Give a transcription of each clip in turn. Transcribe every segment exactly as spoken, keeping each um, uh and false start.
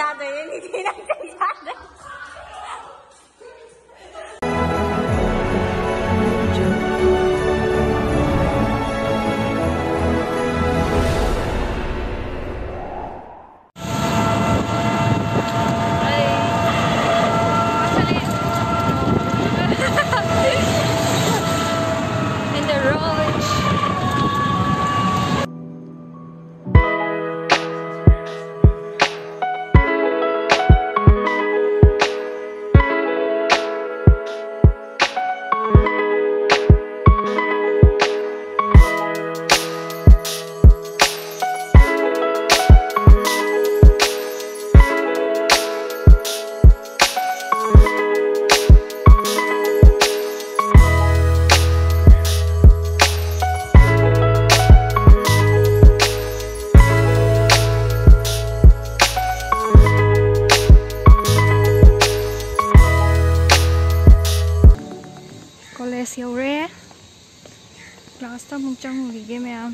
ꯌꯥꯗꯣꯏꯅꯦ, ꯅꯤꯊꯤ ꯅꯪ ꯆꯩ ꯆꯥꯗꯣꯏ꯫ In the road. ꯀꯣꯂꯦꯖ ꯌꯧꯔꯦ꯫ ꯀ꯭ꯂꯥꯁꯇ ꯑꯃꯨꯛ ꯆꯪꯉꯨꯈꯤꯒꯦ ꯃꯌꯥꯝ꯫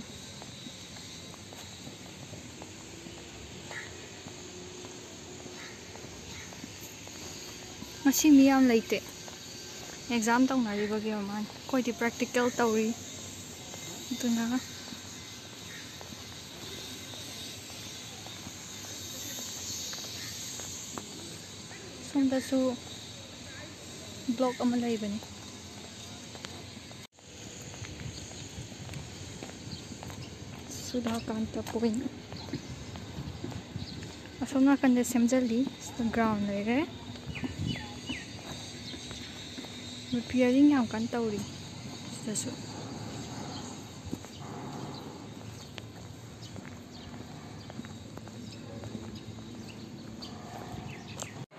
ꯉꯁꯤ ꯃꯤ ꯌꯥꯝ ꯂꯩꯇꯦ꯫ ꯑꯦꯛꯖꯥꯝ ꯇꯧꯅꯔꯤꯕꯒꯤ ꯑꯣꯏꯔ ꯃꯥꯜꯂꯦ꯫ ꯑꯩꯈꯣꯏꯗꯤ ꯄ꯭ꯔꯦꯛꯇꯤꯀꯦꯜ ꯇꯧꯔꯤ꯫ ꯑꯗꯨꯅ ꯁꯣꯝꯗꯁꯨ ꯕ꯭ꯂꯣꯛ ꯑꯃ ꯂꯩꯕꯅꯤ꯫ ꯁꯨꯗꯥꯀꯥꯟꯇ ꯄꯣꯏꯟ꯫ ꯑꯁꯣꯝ ꯅꯥꯀꯟꯗ ꯁꯦꯝꯖꯜꯂꯤ꯫ ꯁꯤꯗ ꯒ꯭ꯔꯥꯎꯟ ꯂꯩꯔꯦ꯫ ꯔꯤꯄꯤꯌꯥꯔꯤꯡ ꯌꯥꯝ ꯀꯟꯅ ꯇꯧꯔꯤ ꯁꯤꯗꯁꯨ꯫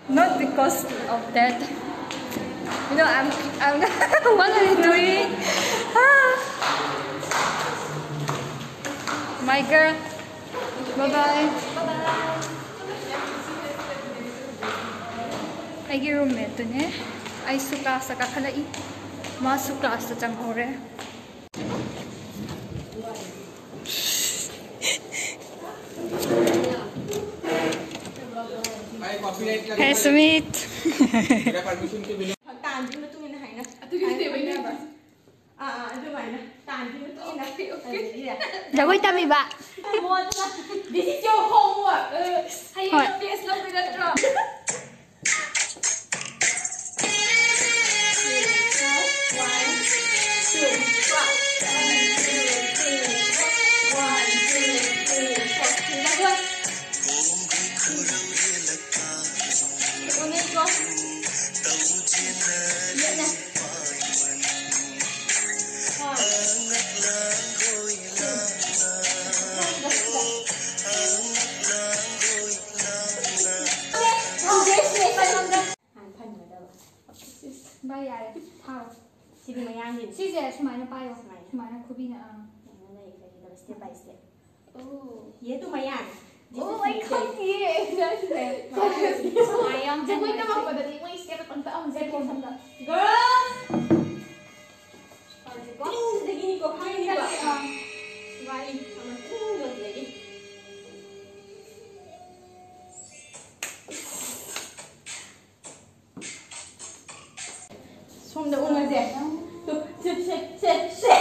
Not because of that. You know, I'm, I'm what are you doing? Ah. My girl. Bye bye. ꯑꯩꯒꯤ ꯔꯨꯝꯃꯦꯠꯇꯨꯅꯦ꯫ ꯑꯩꯁꯨ ꯀ꯭ꯂꯥꯁꯇ ꯀꯥꯈꯠꯂꯛꯏ꯫ ꯃꯥꯁꯨ ꯀ꯭ꯂꯥꯁꯇ ꯆꯪꯍꯧꯔꯦ꯫ Hey, Sumit. ꯇꯥꯟꯗꯨꯒꯤ ꯃꯇꯨꯡ ꯏꯟꯅ ꯍꯥꯏꯅ ꯑꯗꯨꯒꯤ ꯅꯠꯇꯦꯕ ꯑꯩꯅ ꯑꯥ ꯑꯥ ꯑꯗꯨꯃꯥꯏꯅ ꯇꯥꯟꯗꯨꯒꯤ ꯃꯇꯨꯡ ꯏꯟꯅ ꯑꯗꯒꯤꯗꯤ ꯖꯒꯣꯏ ꯇꯝꯃꯤꯕ꯫ ꯇꯝꯃꯣ ꯑꯗꯨꯅ꯫ This is your homework. ꯍꯌꯦꯡ ꯍꯣꯏ꯫ Test ꯂꯧꯗꯣꯏ ꯅꯠꯇ꯭ꯔꯣ? ꯚꯥꯏ, ꯌꯥꯔꯦ, ꯊꯥꯔꯣ꯫ ꯁꯤꯗꯤ ꯃꯌꯥꯡꯒꯤꯅꯤ꯫ ꯁꯤꯁꯦ ꯁꯨꯃꯥꯏꯅ ꯄꯥꯏꯌꯣ꯫ ꯁꯨꯃꯥꯏꯅ꯫ ꯁꯨꯃꯥꯏꯅ ꯈꯨꯕꯤꯅ, ꯑꯥ꯫ ꯁꯨꯃꯥꯏꯅ ꯂꯩ, ꯂꯩ, ꯂꯩ, step by step꯫ ꯑꯣ꯫ ꯌꯦ ꯇꯨ ꯃꯌꯥꯡ꯫ ꯑꯣ, ꯑꯩ ꯈꯪꯉꯤꯌꯦ꯫ ꯁꯨꯃꯥꯏꯅ ꯌꯥꯝ ꯖꯒꯣꯏ ꯆꯪꯉꯦ꯫ ꯇꯝꯃꯛꯄꯗꯗꯤ ꯃꯣꯏ step ꯑꯝꯇ ꯑꯃꯨꯛ ꯆꯠꯀꯦ ꯁꯝꯗ꯫ Girls! ꯇꯧꯔꯁꯤꯀꯣ꯫ ꯃꯅꯤꯡꯁꯤꯗꯒꯤꯅꯤꯀꯣ ꯈꯪꯉꯤꯅꯤꯀꯣ꯫ ꯑꯥ꯫ ꯁꯨꯃꯥꯏꯅ ꯑꯃ ꯇꯨꯡ ꯌꯣꯟꯁꯤꯗꯒꯤ꯫ ꯁꯣꯝꯗ ꯎꯡꯉꯁꯦ꯫ ꯇꯨ, ꯁꯦ, ꯁꯦ, ꯁꯦ, ꯁꯦ꯫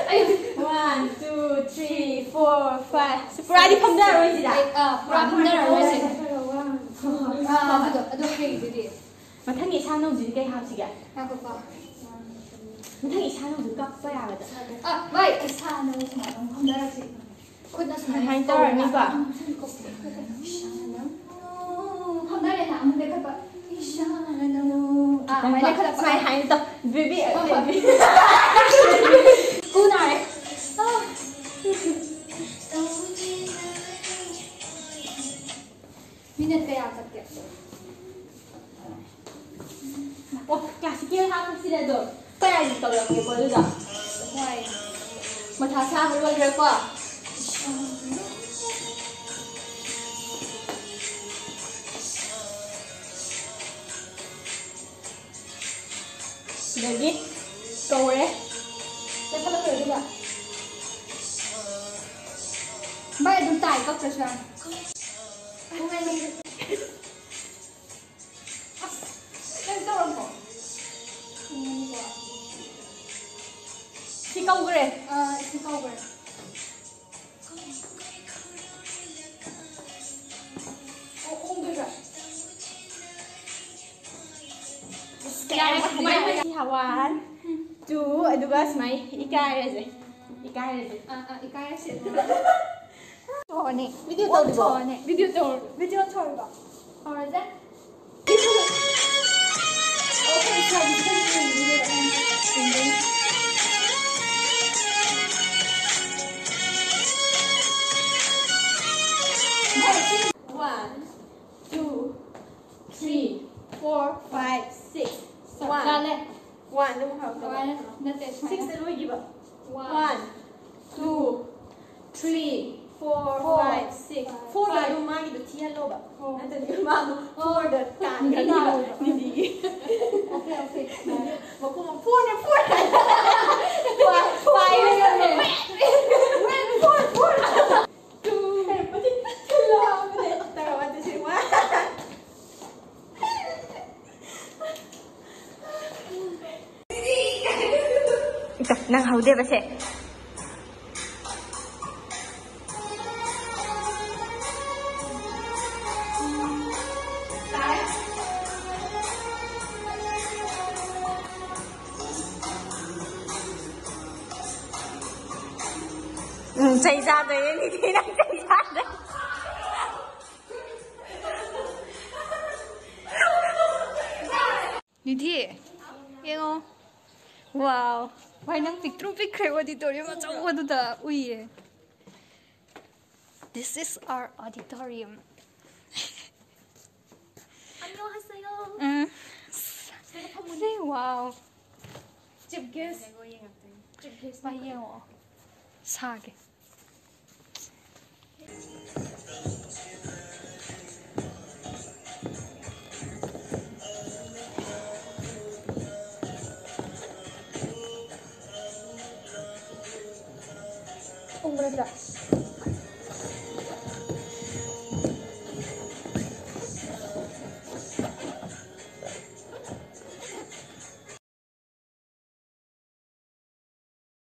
ꯑꯩ one, two, three, four, five꯫ ꯁꯤ ꯄꯨꯔꯥꯗꯤ ꯐꯝꯊꯔꯔꯣꯏ ꯁꯤꯗ꯫ ꯑꯩ, ꯑꯥ, ꯄꯨꯔꯥ ꯐꯝꯊꯔꯔꯣꯏꯁꯦ꯫ ꯑꯥ, ꯑꯗꯨꯗꯣ, ꯑꯗꯨ ꯍꯩꯗꯨꯗꯤ꯫ ꯃꯊꯪꯒꯤ ꯏꯁꯥ ꯅꯧꯗꯨꯗꯤ ꯀꯩ ꯍꯥꯞꯁꯤꯒꯦ? ꯉꯥꯏꯈꯣꯀꯣ꯫ ꯃꯊꯪꯒꯤ ꯏꯁꯥ ꯅꯧꯗꯨ ꯀꯛꯄ ꯌꯥꯒꯗ꯭ꯔꯥ? ꯑꯥ, ꯚꯥꯏ, ꯏꯁꯥ ꯅꯧ ꯁꯨꯃꯥꯏꯅ ꯑꯃꯨꯛ ꯐꯝꯊꯔꯛꯁꯤ꯫ ꯈꯨꯠꯅ ꯁꯨꯃꯥꯏꯅ ꯁꯨꯃꯥꯏꯅ ꯇꯧꯔꯅꯤꯀꯣ? ꯇꯧꯔꯒ ꯐꯝꯊꯔꯦꯅ ꯑꯃꯨꯛ ꯂꯦꯞꯈꯠꯄ꯫ ꯑꯥ, ꯁꯨꯃꯥꯏꯅ ꯂꯦꯞꯈꯠꯂꯛꯄ꯫ ꯁꯨꯃꯥꯏꯅ ꯍꯥꯏꯅ ꯇꯧ꯫ Baby, ꯍꯣꯏ, ꯍꯣꯏ꯫ Baby꯫ ꯈꯨ ꯅꯥꯔꯦ꯫ ꯑꯥ꯫ Minute ꯀꯌꯥ ꯆꯠꯀꯦ? ꯑꯣ, classical ꯍꯥꯞꯄꯁꯤꯔ ꯑꯗꯣ? ꯀꯌꯥꯗꯤ ꯇꯧꯔꯛꯀꯦꯀꯣ ꯑꯗꯨꯗ? ꯍꯣꯏ꯫ ꯃꯊꯥ ꯁꯥꯕ ꯂꯣꯏꯈ꯭ꯔꯦꯀꯣ? ꯁꯤꯗꯒꯤ ꯀꯧꯔꯦ꯫ ꯆꯠꯈꯠꯂꯛꯈ꯭ꯔꯦ ꯑꯗꯨꯒ꯫ ꯚꯥꯏ, ꯑꯗꯨꯝ ꯇꯥꯏ, ꯀꯛꯇ꯭ꯔꯁꯨ ꯌꯥꯅꯤ꯫ ꯄꯨꯡ ꯑꯅꯤ꯫ One, two, ꯑꯗꯨꯒ ꯁꯨꯃꯥꯏꯅ ꯏꯀꯥꯏꯔꯁꯦ꯫ ꯏꯀꯥꯏꯔꯁꯦ꯫ ꯑꯥ ꯑꯥ ꯏꯀꯥꯏꯔꯁꯦ꯫ ꯊꯣꯛꯑꯅꯤ꯫ ꯚꯤꯗꯤꯑꯣ ꯇꯧꯔꯤꯕꯣ? ꯊꯣꯛꯑꯅꯤ꯫ ꯚꯤꯗꯤꯑꯣ ꯇꯧꯔ video ꯊꯣꯛꯏꯕꯣ? ꯍꯧꯔꯁꯦ꯫ One, two, three, four, five, six. One. ꯂꯥꯜꯂꯦ꯫ One ꯑꯗꯨꯝ ꯍꯧꯔꯛꯀꯗꯕ꯫ ꯀꯃꯥꯏꯅ? ꯅꯠꯇꯦ, ꯁꯨꯃꯥꯏꯅ꯫ Six ꯂꯣꯏꯈꯤꯕ꯫ One, One, two, three, four, Four, five, six. five, Four ꯗꯣ five. ꯑꯗꯨꯝ ꯃꯥꯒꯤꯗꯣ ꯊꯤꯍꯜꯂꯣꯕ꯫ Oh. ꯅꯠꯇ꯭ꯔꯗꯤ ꯃꯥꯗꯣ Oh. four ꯗ ꯀꯥꯟꯒꯅꯤꯕ ꯇꯥꯍꯧꯕ꯫ ꯅꯤꯗꯤꯒꯤ꯫ Okay, okay. ꯃꯈꯣꯡ four ꯅꯦ, four ꯍꯥꯏ꯫ Five, five ꯍꯥꯏ꯫ Four, four꯫ Two꯫ ꯇꯧꯔꯛꯑꯣ ꯑꯗꯨꯗꯤ꯫ One꯫ ꯅꯪ ꯍꯧꯗꯦꯕꯁꯦ꯫ ꯎꯝ, ꯆꯩ ꯆꯥꯗꯣꯏꯅꯦ ꯅꯤꯗꯤ, ꯅꯪ ꯆꯩ ꯆꯥꯗꯣꯏ꯫ ꯅꯤꯗꯤ, ꯌꯦꯡꯉꯣ꯫ Wow꯫ ꯚꯥꯏ, ꯅꯪ ꯄꯤꯛꯇ꯭ꯔꯨ ꯄꯤꯛꯈ꯭ꯔꯦ, auditorium ꯑꯆꯧꯕꯗꯨꯗ ꯎꯏꯌꯦ꯫ This is our auditorium. 안녕하세요. Um. Say wow. Chief guest. Chief guest. ꯚꯥꯏ, ꯌꯦꯡꯉꯣ꯫ ꯁꯥꯒꯦ꯫ ꯎꯕ꯭ꯔꯥ?